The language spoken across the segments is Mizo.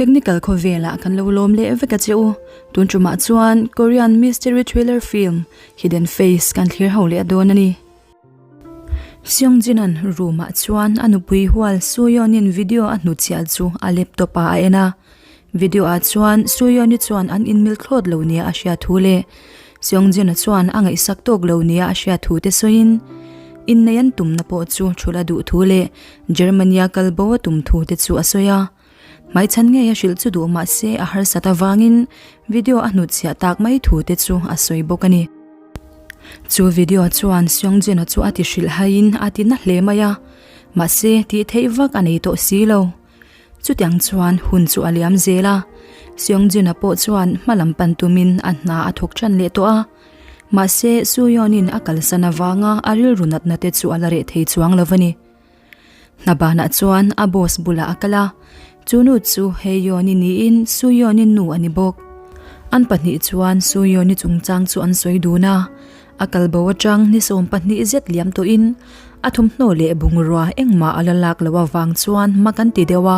Technical khawvelah kan lo lawm leh vek a che u. Tun tumah chuan Korean mystery thriller film Hidden Face kan thlir ho leh dawn a ni. Seongjin-a'n room-ah chuan a nupui hual Soo-yeon-in video a hnutchhiah chu a laptop-ah a en a. Video-ah chuan Soo-yeon-i chuan an inmil thlawt lo nia a hriat thu leh Seongjin-a chuan a ngaihsak tawk lo nia a hriat thu te sawiin innei an tumna pawh chu thulh a duh thu leh Germany-a kal bo a tum thu te chu a sawi a. Hmaichhan ngei a hrilh chu duh mah se a harsat avangin video a hnutchhiah tak mai thu te chu a sawi bawk a ni. Chu video chuan Seongjin-a chu a ti hrilh haiin a ti na hle mai a, mahse tih theih vak a nei tawh si lo. Chutiang chuan hun chu a liam zel a, Seongjin-a pawh chuan hma lam pan tumin a hna a thawk tan leh tawh a. Mahse Soo-yeon-in a kalsan avanga a rilru natna te chu a la reh thei chuang lo a ni. Hna banah chuan a boss bulah a kal a, chu nu chu Hye-yeon-i niin Soo-yeon-i nu a ni bawk. An pahnih chuan Soo-yeon-i chungchang chu an sawi dun a, a kal bo atang ni 12 zet liam tawhin a thawmhnaw leh bungrua engmah a la lak loh avang chuan mak an ti deuh a,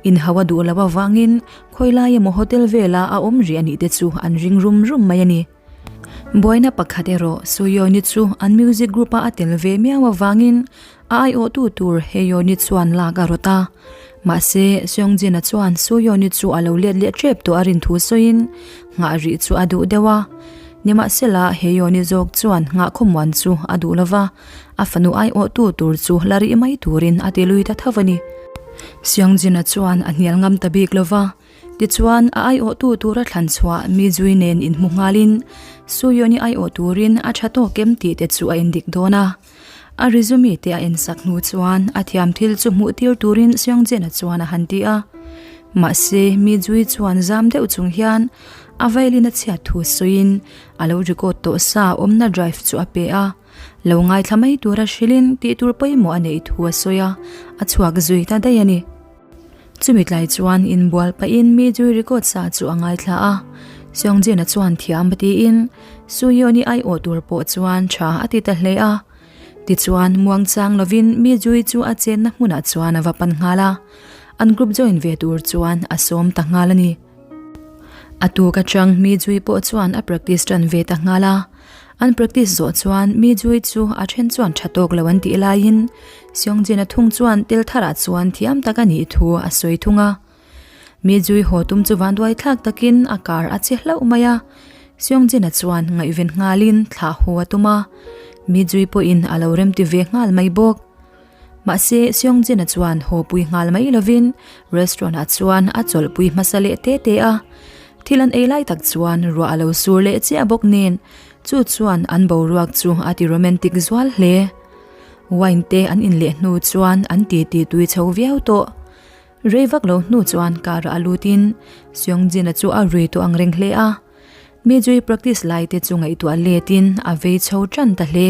inhau a duh loh avangin khawilai emaw hotel vela a awm rih a nih te chu an ring rum rum mai a ni. Buaina pakhat erawh Soo-yeon-i chu an music group-a a tel ve miau avangin a aiawhtu tur Hye-yeon-i chuan lak a rawt a. Mahse, Seong-jin-a chuan Soo-yeon-i chu a lo let leh tep tawh a rin thu sawiin nghah rih chu a duh deuh a. Nimahsela, Hye-yeon-i zawk chuan nghah khawmuan chu a duh lo va, a fanu aiawhtu tur chu la rih mai turin a ti lui ta tho a ni. Seong-jin-a chuan a hnial ngam ta bik lo va. Tichuan, a aiawhtu tura thlan chhuah mi zui nen inhmu nghalin, Soo-yeon-i aiawh turin a tha tawk em tih te chu a indik dawn a. A resume te a ensak hnu chuan a thiam thil chu hmuh tir turin Seong-jin-a chuan a han ti a. Mahse, mi zui chuan zam deuh chung hian a violin a chhiat thu sawiin a lo record tawh sa awmna drive chu a pe a. Lo ngaithla mai tura hrilhin tih tur pawimawh a neih thu a sawi a, a chhuak zui ta daih a ni. Chumi tlai chuan inbual pahin mi zui record sa chu a ngaithla a, Seongjin-a chuan thiam a tiin Soo-yeon-i aiawh tur pawh chuan tha a ti ta hle a. Tichuan muangchang lovin mi zui chu a chenna hmunah chuan a va pan nghal a, an group join ve tur chuan a sawm ta nghal a ni. A tuk atang mi zui pawh chuan a practice tan ve ta nghal a. An practice zawh chuan mi zui chu a then chuan tha tawk lo an tih laiin Seongjin-a thung chuan tel tharah chuan thiam tak a nih thu a sawi thung a. Mi zui haw tum chu vanduai thlak takin a kar a che hlauh mai a. Seongjin-a chuan ngaihven nghalin thlah haw a tum a, mi zui pawhin a lo remti ve nghal mai bawk. Mahse Seongjin-a chuan haw pui nghal mai lovin restaurant-ah chuan a chawlhpui hmasa leh te te a. Thil an ei lai tak chuan ruah a lo sur leh chiah bawk nen, chu chuan an boruak chu a ti romantic zual hle. Wine te an in leh hnu chuan an titi tui chho viau tawh. Rei vak lo hnu chuan car ah lutin Seongjin-a chu a rui tawh ang reng hle a. Mi zui practice lai te chu ngaihtuah letin a vei chho tan ta hle.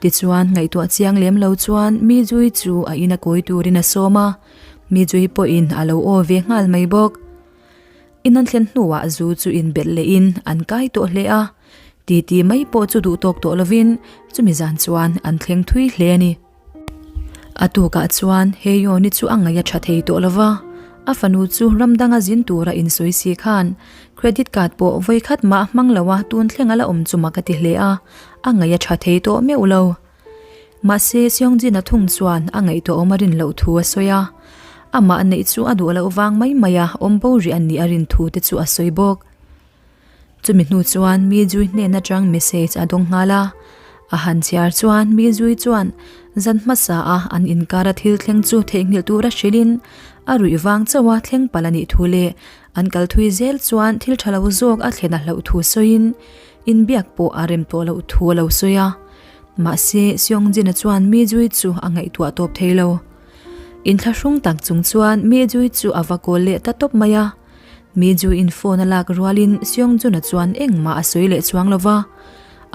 Tichuan ngaihtuah chiang lem lo chuan mi zui chu a ina kawi turin a sawm a, mi zui pawhin a lo aw ve nghal mai bawk. In an thlen hnuah zu chu inbelh lehin an kai tawh hle a, titi mai pawh chu duh tawk tawh lovin chumi zan chuan an thleng thui hle a ni. A tukah chuan Heyoni chu a ngaih a tha thei tawh lova, a fanu chu ram danga zin tura insawi si khan credit card pawh vawikhat mah hmang loa tun thleng a la awm chu mak a ti hle a, a ngaih a tha thei tawh meuh lo. Mahse Seongjin-a thung chuan a ngaihtuah awm a rin loh thu a sawi a, amah neih chu a duh loh vang mai mai a awm bo rih a nih a rin thu te chu a sawi bawk. Chumi hnu chuan mi zui hnen atang message a dawng nghal a, a han chhiar chuan mi zui chuan zan hmasa a an inkara thil thleng chu theihnghilh tura hrilhin a ruih vang chauha thleng palh a nih thu leh an kal thui zel chuan thil tha lo zawk a thlen a hlauh thu sawiin inbiak pawh a rem tawh loh thu a lo sawi a. Mahse Seongjin-a chuan mi zui chu a ngaihtuah tawp thei lo. Inthlahrung tak chung chuan mi zui chu a va kawl leh ta tawp mai a. Mi chu in phone a lak rualin Seongjun-a chuan engmah a sawi leh chuang lo va,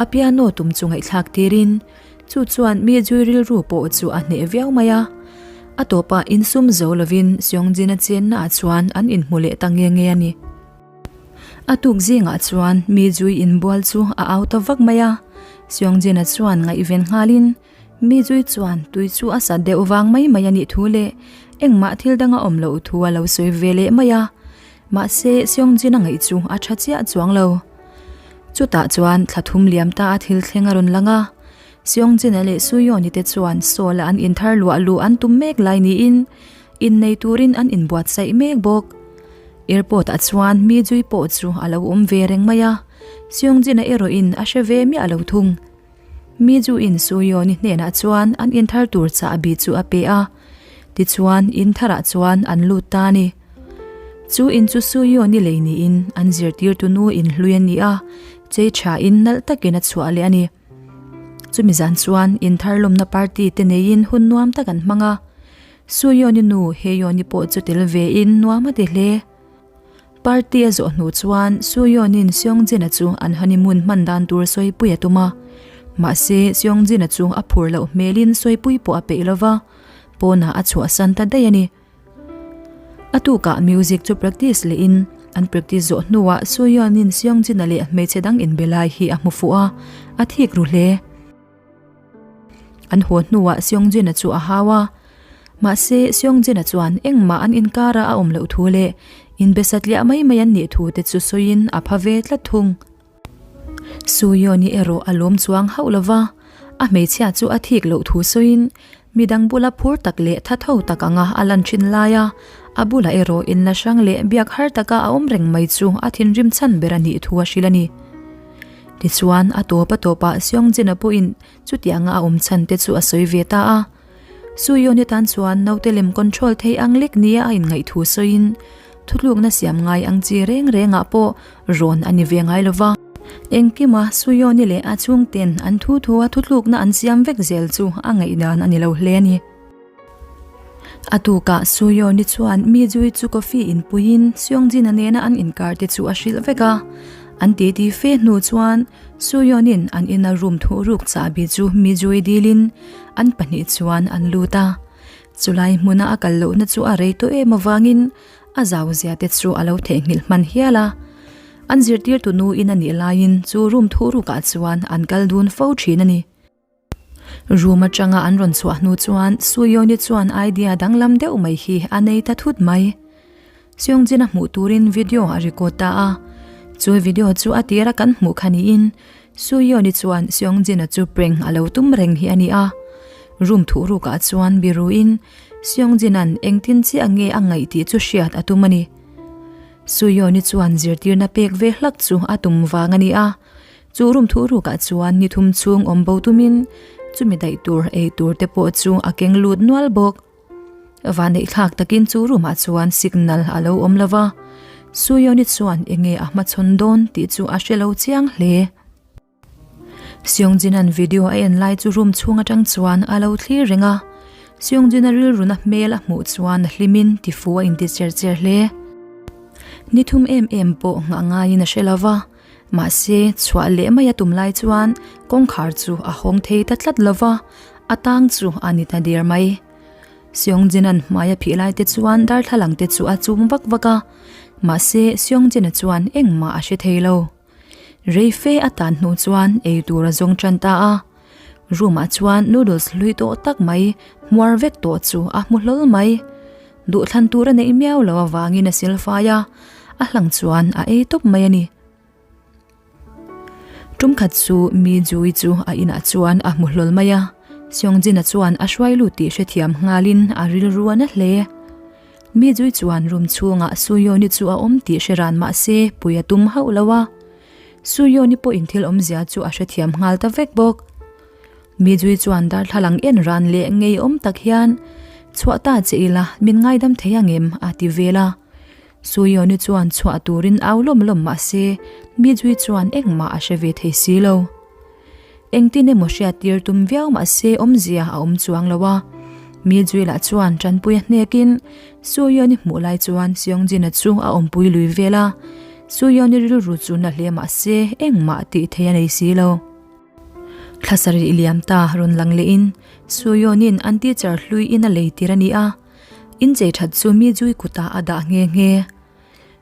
a piano tum chu ngaihthlak tirin chu chuan mi zui rilru pawh chu a hneh viau mai a. A tawpah insum zo lovin Seongjin-a chennaah chuan an inhmu leh ta nge nge a ni. A tuk zingah chuan mi zui inbual chu a au ta vak mai a, Seongjin-a chuan ngaihven nghalin Mi zui chuan tui chu a sat deuh vang mai mai a nih thu leh engmah thil dang a awm loh thu a lo sawi ve leh mai a. Mahse, Seongjin a ngaih chu a tha chiah chuang lo. Chutah chuan thla thum liam ta a thil thleng a rawn lang a. Seongjin-a leh Soo-yeon-i te chuan Seoul-a an inthar luah luh an tum mek lai niin innei turin an inbuatsaih mek bawk. Airport-ah chuan mi zui pawh chu a lo awm ve reng mai a, Seongjin-a erawhin a hre ve miah lo thung. Mi zuin Soo-yeon-i hnenah chuan an inthar tur chahbi chu a pe a, tichuan intharah chuan an lut ta a ni. Chu in chu Soo-yeon-i lei niin an zirtirtu nu in hlui a ni a, chei thain nalh takin a chhuah leh a ni. Chumi zan chuan inthar lawmna party te neiin hun nuam tak an hmang a, Soo-yeon-i nu Hye-yeon-i pawh chu tel vein nuam a ti hle. Party a zawh hnu chuan Soo-yeon-in Seong-jin-a chu an honeymoon hman dan tur sawipui a tum a, mahse Seong-jin-a chu a phur loh hmelin sawipui pawh a peih lo va, pawnah a chhuahsan ta daih a ni. A tukah music chu practice lehin an practice zawh hnuah Soo-yeon-in Seong-jin-a leh hmeichhe dang inbe lai hi a hmu fuh a, a thik ru hle. An haw hnuah Seong-jin-a chu a hau a, mahse Seong-jin-a chuan engmah an inkara a awm loh thu leh inbe satliah mai mai an nih thu te chu sawiin a pha ve tlat thung. Soo-yeon-i erawh a lawm chuang hauh lo va, a hmeichhia chu a thik loh thu sawiin midang bula phur tak leh tha tho tak anga a lan thin lai a, a bulah erawh inla hrang leh biak har taka a awm reng mai chu a thinrim chhan ber a nih thu a hrilh a ni. Tichuan, a tawp a tawpah Seongjin-a pawhin chutianga a awm chhan te chu a sawi ve ta a. Soo-yeon-i tan chuan naute lem control thei ang lek nia a inngaih thu sawiin Thutlukna siam ngai ang chi reng rengah pawh rawn a ni ve ngai lo va. Engkima Suyoni leh a chhungten an thu thua thutlukna an siam vek zel chu a ngaihdan a ni lo hle a ni. A tukah Suyoni chuan mi zui chu coffee in puiin Seongjin-a nena an inkar te chu a hrilh vek a. An titi fe hnu chuan Suyonin an ina room thuhruk chahbi chu mi zui dilin an pahnih chuan an lut a. Chulai hmuna a kal lohna chu a rei tawh em avangin a zau zia te chu a lo theihnghilh hman hial a. An zirtirtu nu in a nih laiin chu room thurukah chuan an kal dun fo thin a ni. Room atanga an rawn chhuah hnu chuan Suyoni chuan idea danglam deuh mai hi a nei ta thut mai. Seongjin a hmuh turin video a record ta a, chu video chu a tira kan hmuh kha niin Soo-yeon-i chuan Seongjin-a chu prank a lo tum reng hi a ni a. Room thuhrukah chuan biruin Seongjin-a'n engtin chiah nge a ngaih tih chu hriat a tum a ni. Soo-yeon-i chuan zirtirna pek ve hlak chu a tum vang a ni a. Chu room thuhrukah chuan ni thum chhung awm bo tumin chumi daih tur ei tur te pawh chu a keng lut nual bawk. Vanneih thlak takin chu room ah chuan signal a lo awm lo va, Suyoni chuan enge a hmachhawn dawn tih chu a hre lo chiang hle. Seongjin-a'n video a en lai chu room chhung atang chuan a lo thlir reng a, Seongjin-a rilruna hmel a hmuh chuan a hlimin tifu a inti cher cher hle. Ni thum em em pawh nghah ngaiin a hre lo va, mahse chhuah leh mai a tum lai chuan kawngkhar chu a hawng thei ta tlat lo va, a tang chu a ni ta der mai. Seongjin-a'n hmai a phih lai te chuan darthlalang te chu a chum vak vak a, mahse Seongjin-a chuan engmah a hre thei lo. Rei fe a tan hnu chuan ei tur a zawng tan ta a, room ah chuan noodles hlui tawh tak mai hmuar vek tawh chu a hmu hlawl mai. Duhthlan tur a neih miau lo avangin a silfai a, a hlang chuan a ei tawp mai a ni. Tumkhat chu Mi Jui chu a inah chuan a hmu hlawl mai a, Seongjin-a chuan a hruai lut tih hrethiam nghalin a rilru a na hle. Mi Jui chuan room chhungah Soo-yeon-i chu a awm tih hre ran mah se pui a tum hauh lo a, Soo-yeon-i pawhin thil awmzia chu a hrethiam nghal ta vek bawk. Mi Jui chuan darthlalang en ran leh ngeiawm tak hian, Chhuah ta che ila min ngaidam thei angem? a ti vel a. Suyoni chuan chhuah turin au lawm lawm mah se, Mijui chuan engmah a hre ve thei si lo. Engtin emaw hriat tir tum viau mah se awmzia a awm chuang lo a. Mijui lah chuan tanpui a hnekin Suyoni hmuh lai chuan Seongjin-a chu a awmpui lui vel a. Suyoni rilru chu na hle mah se engmah tih thei a nei si lo. Thla sarih liam ta rawn lang lehin Suyoni'n an teacher hlui in a lei tir a ni a. In chei that chu mi zui kutah a dah nghe nghe.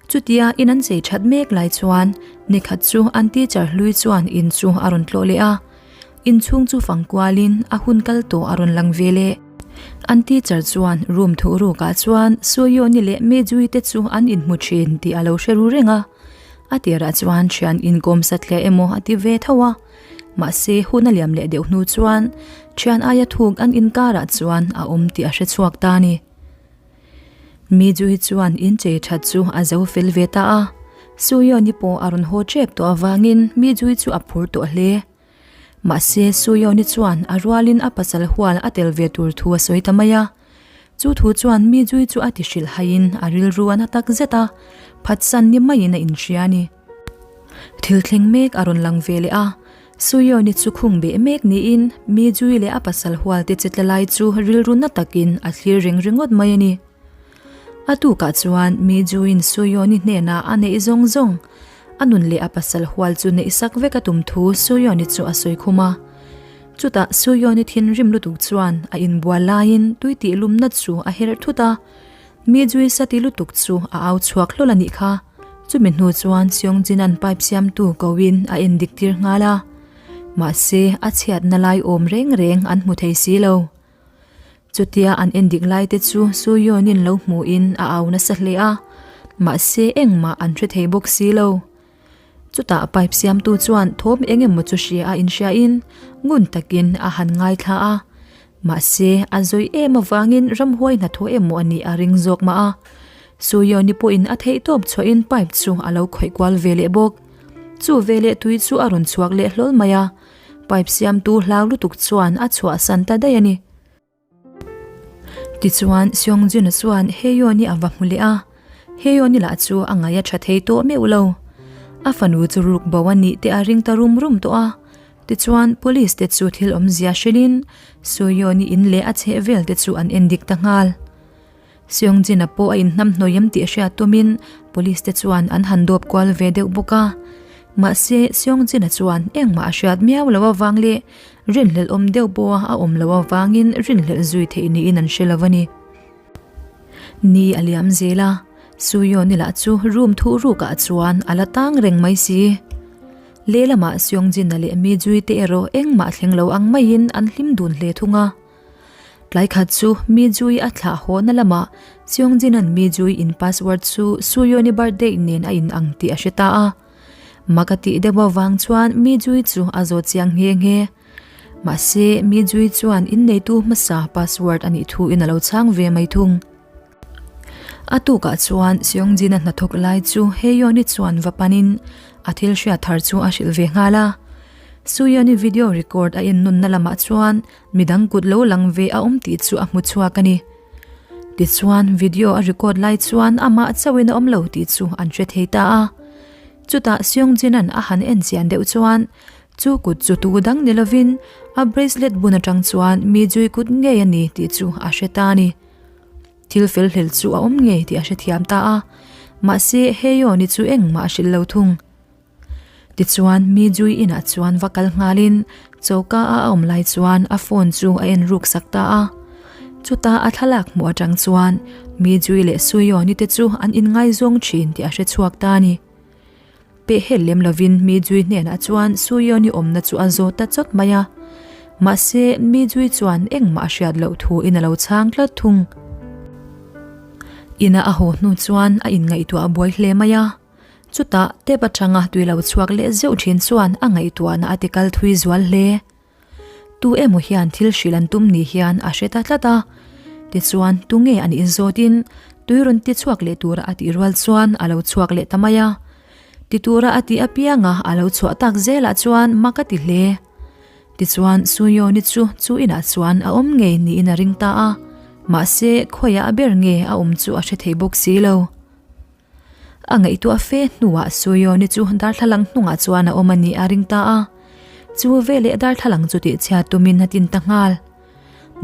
Chutia in an chei that mek lai chuan nikhat chu an teacher hlui chuan in chu a rawn tlawh leh a. In chhung chu fang kualin a hun kal tawh a rawn lang ve leh. An teacher chuan room thuhrukah chuan Suyoni leh Mejui te chu an inhmu thin tih a lo hre ru reng a. A tirah chuan thian inkawm satliah emaw a ti ve tho a. Mahse hun a liam leh deuh hnu chuan thian aia thuk an inkarah chuan a awm tih a hre chhuak ta a ni. Mejui chuan inchei that chu a zo fel ve ta a. Suyoni pawh a rawn haw tep tawh avangin Mejui chu a phur tawh hle. Mahse, Suyoni chuan a rualin a pasal hual a tel ve tur thu a sawi ta mai a. Chu thu chuan mi zui chu a ti hrilh haiin a rilru a na tak zet a, phatsan ni maiin a inhria a ni. Thil thleng mek a rawn lang ve leh a, Suyoni chu khung beh mek niin mi zui leh a pasal hual te che tla lai chu rilru na takin a thlir reng ringawt mai a ni. A tukah chuan mi Juin Suyoni hnenah a neih zawng zawng, a nun leh a pasal hual chu neih sak vek a tum thu Suyoni chu a sawi khum a. Chutah Suyoni thinrim lutuk chuan a inbual laiin tui tih lumna chu a herh thut a, mi Jui sati lutuk chu a au chhuak hlawl a nih kha. Chumi hnu chuan Seongjin-a'n pipe siamtu koin a endik tir nghal a, mahse a chhiatna lai awm reng reng an hmu thei si lo. Chutia an endik lai te chu Suyuan-in lo hmuhin a au nasa hle a, mahse engmah an hre thei bawk si lo. Chutah pipe siamtu chuan thawm eng emaw chu hria a inhriain ngun takin a han ngaithla a, mahse a zawi em avangin ramhuai hnathawh emaw a nih a ring zawk mah a. Suyuan-i pawhin a theihtawp chhuahin pipe chu a lo khawih kual ve leh bawk. Chu veleh tui chu a rawn chhuak leh hlawl mai a. Pipe siamtu hlau lutuk chuan a chhuahsan ta daih a ni. Tichuan, Seongjun-a chuan Hye-yeon-i a va hmu leh a, Hye-yeon-i lah chu a ngaih a tha thei tawh meuh lo. A fanu chu ruk bo a nih te a ring ta rum rum tawh a. Tichuan, police te chu thil awmzia hrilhin Seo-yeon-i in leh a chhehvel te chu an endik ta nghal. Seongjin-a pawh a inhnamhnawih em tih hriat tumin police te chuan an han dawp kual ve deuh bawk a. Mahse, Seongjin-a chuan engmah a hriat miau lo avang leh rinhlelh awm deuh pawha a awm loh avangin rinhlelh zui theih niin an hre lo a ni. Ni a liam zel a, Suyoni lah chu room thuh rukah chuan a la tang reng mai si. Lehlamah Seongjin-a leh mi zui te erawh engmah thleng lo ang maiin an hlim dun hle thung a. Tlai khat chu Mi Jui a thlah hawhna lamah Seongjin-a'n Mi Jui in password chu Suyoni birthday nen a in ang tih a hre ta a. Mak a tih deuh avang chuan Mi Jui chu a zawt chiang nghe nghe. Mahse, Mi Jui chuan inneitu hmasa password a nih thuin a lo chhang ve mai thung. A tukah chuan Seongjin-a hnathawk lai chu Hye-yeon-i chuan va panin a thil hriat thar chu a hrilh ve nghal a. Soo-yeon-i video record a ennunna lamah chuan midang kut lo lang ve a awm tih chu a hmu chhuak a ni. Tichuan video a record lai chuan amah chauhin a awm lo tih chu an hre thei ta a. Chutah Seongjin-a'n a han en chian deuh chuan chu kut chu tu dang ni lovin a bracelet bun atang chuan mi zui kut ngei a ni tih chu a hre ta a ni. Thil fel hlel chu a awm ngei tih a hrethiam ta a, mahse Heyoni chu engmah a hrilh lo thung. Tichuan mi Jui inah chuan va kal nghalin choka a awm lai chuan a phone chu a en ruk sak ta a. Chuta a thlalak hmuh atang chuan mi Jui leh Suyoni te chu an inngaizawng thin tih a hrechhuak ta a ni. Pehhel lem lovin mi Jui hnenah chuan Suyoni awmna chu a zawt ta chawt mai a. Mahse, mi Jui chuan engmah a hriat loh thuin a lo chhang tlat thung. Ina a haw hnu chuan a inngaihtuah buai hle mai a. Chutah, tep atanga tui lo chhuak leh zeuh thin chuan a ngaihtuahna a tikal thui zual hle. Tu emaw hian thil hrilh an tum ni hian a hre ta tlat a. Tichuan, tunge a nih zawtin tui rawn ti chhuak leh tura a tih rual chuan a lo chhuak leh ta mai a. Ti tura a tih apianga a lo chhuah tak zelah chuan mak a ti hle. Tichuan, Suyoni chu chu inah chuan a awm ngei niin a ring ta a. Mahse, khawiah a ber nge a awm chu a hre thei bawk si lo. A ngaihtuah fe hnuah Suyoni chu darthlalang hnungah chuan a awm a nih a ring ta a. Chu veleh darthlalang chu tihchhiat tumin a tin ta nghal.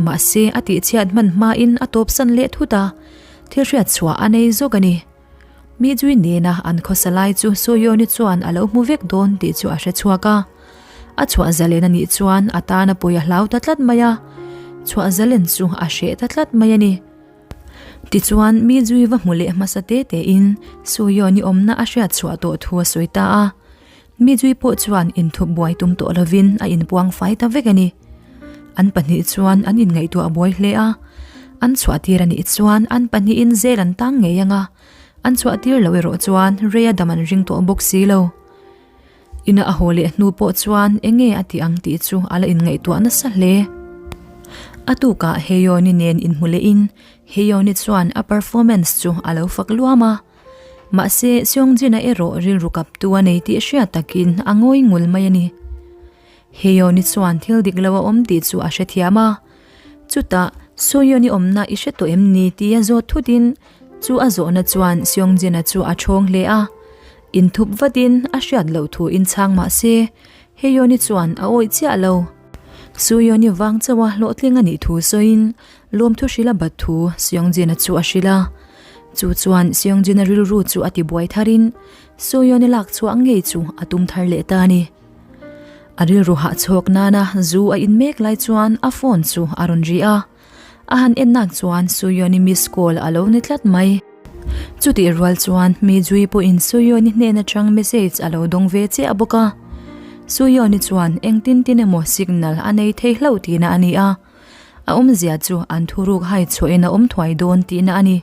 Mahse, a tihchhiat hman hmain a tawpsan leh thut a, thil hriat chhuah a nei zawk a ni. Mi zui nena an khawsa lai chu Suyoni chuan a lo hmu vek dawn tih chu a hre chhuak a. A chhuah zalen a nih chuan a tana pawi a hlau ta tlat mai a, chhuah zalen chu a hreh ta tlat mai a ni. Tichuan, mi zui va hmu leh hmasa te tein Suyoni awmna a hriat chhuah tawh thu a sawi ta a. Mi zui pawh chuan inthup buai tum tawh lovin a inpuang fai ta vek a ni. An pahnih chuan an inngaihtuah buai hle a. An chhuahtir a nih chuan an pahnihin zel an tang ngei ang a, an chhuahtir loh erawh chuan rei a dam an ring tawh bawk si lo. Ina a haw leh hnu pawh chuan eng nge a tih ang tih chu a la inngaihtuah nasa hle. A tukah Heyoni nen inhmu lehin Heyoni chuan a performance chu a lo fak luam a. Mahse Seongjin-a erawh rilru kaptu a nei tih hriat takin a ngawi ngul mai a ni. Heyoni chuan thil dik lo a awm tih chu a hrethiam a. Chutah Soyeon-i awmna i hre tawh em ni tia zawt thutin chu a zawhna chuan Seongjin-a chu a ṭhawng hle a. Inthup vatin a hriat loh thu inchhang mah se Heyoni chuan a awih chiah lo. Soyeon-i vang chauha hlawhtling a nih thu sawiin lawmthu hrilh a bat thu Seongjin-a chu a hrilh a. Chu chuan Seongjin-a rilru chu a tibuai tharin Soyeon-i lak chhuah ngei chu a tum thar leh ta a ni. A rilru hahchhawk nana zu a in mek lai chuan a phone chu a rawn ri a. A han en nak chuan Suyoni miss call a lo ni tlat mai. Chutih rual chuan mi Jui pawhin Suyoni hnen atang message a lo dawng ve chiah bawk a. Suyoni chuan engtin tin emaw signal a nei thei hlauh tihna a ni a. A awmzia chu an thuruk hai chhuahin a awm thuai dawn tihna a ni.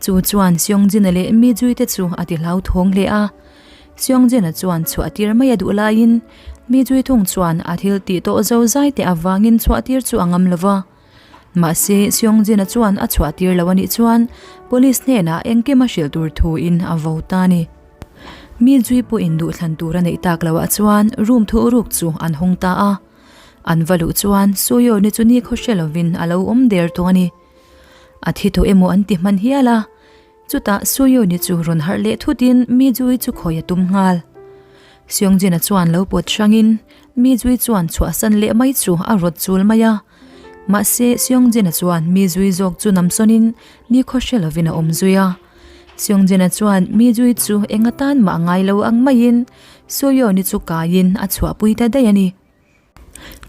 Chu chuan Seongjin-a leh mi Jui-te chu a ti hlauthawng hle a. Seongjin-a chuan chhuah tir mai a duh laiin mi Jui thung chuan a thil tih tawh zo zai te avangin chhuah tir chu a ngam lo va. Mahse, Seongjin-a chuan a chhuah tir lo a nih chuan police hnenah engkim a hrilh tur thuin a vo ta a ni. Mi Jui pawhin duhthlan tur a neih tak loah chuan room thuhruk chu an hawng ta a. An va luh chuan Suyoni chu nikhaw hre lovin a lo awm der tawh a ni. A thi tawh emaw an ti hman hial a, chutah Suyoni chu rawn harh leh thutin Mijui chu khawi a tum nghal. Seongjin-a chuan lo pawt hrangin Mijui chuan chhuahsan leh mai chu a rawt chul mai a, mahse Seongjin-a chuan Mijui zawk chu namsawnin nikhaw hre lovin a awm zui a. Seongjin-a chuan Mijui chu eng atan mah ngai lo ang maiin Suyoni chu kaiin a chhuahpui ta daih a ni.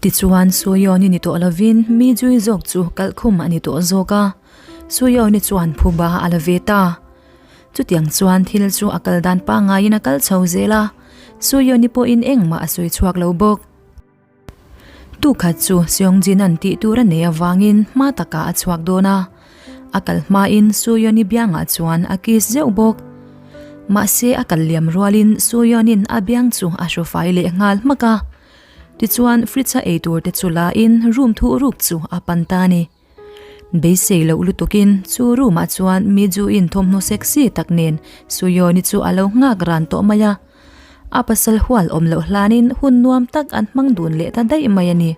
Tichuan, Suyoni ni tawh lovin mi Jui zawk chu kalhkhum a ni tawh zawk a, Suyoni chuan phuba a la ve ta. Chutiang chuan thil chu a kal dan pangaiin a kal chho zel a, Suyoni pawhin engmah a sawi chhuak lo bawk. Tukhat chu Seongjin-a'n tih tur a nei avangin hma takah a chhuak dawn a, a kal hmain Suyoni biangah chuan a kiss zeuh bawk. Mahse a kal liam rualin Suyoni'n a biang chu a hru fai leh nghal hmak a. Tichuan fridge a eitur te chu la in room thuh ruk chu a pan ta a ni. Beisei loh lutukin chu room ah chuan mi ju in thawmhnaw sexy tak nen Suyoni chu a lo nghak ran tawh mai a. A pasal hual awm loh hlanin hun nuam tak an hmang dun leh ta daih mai a ni.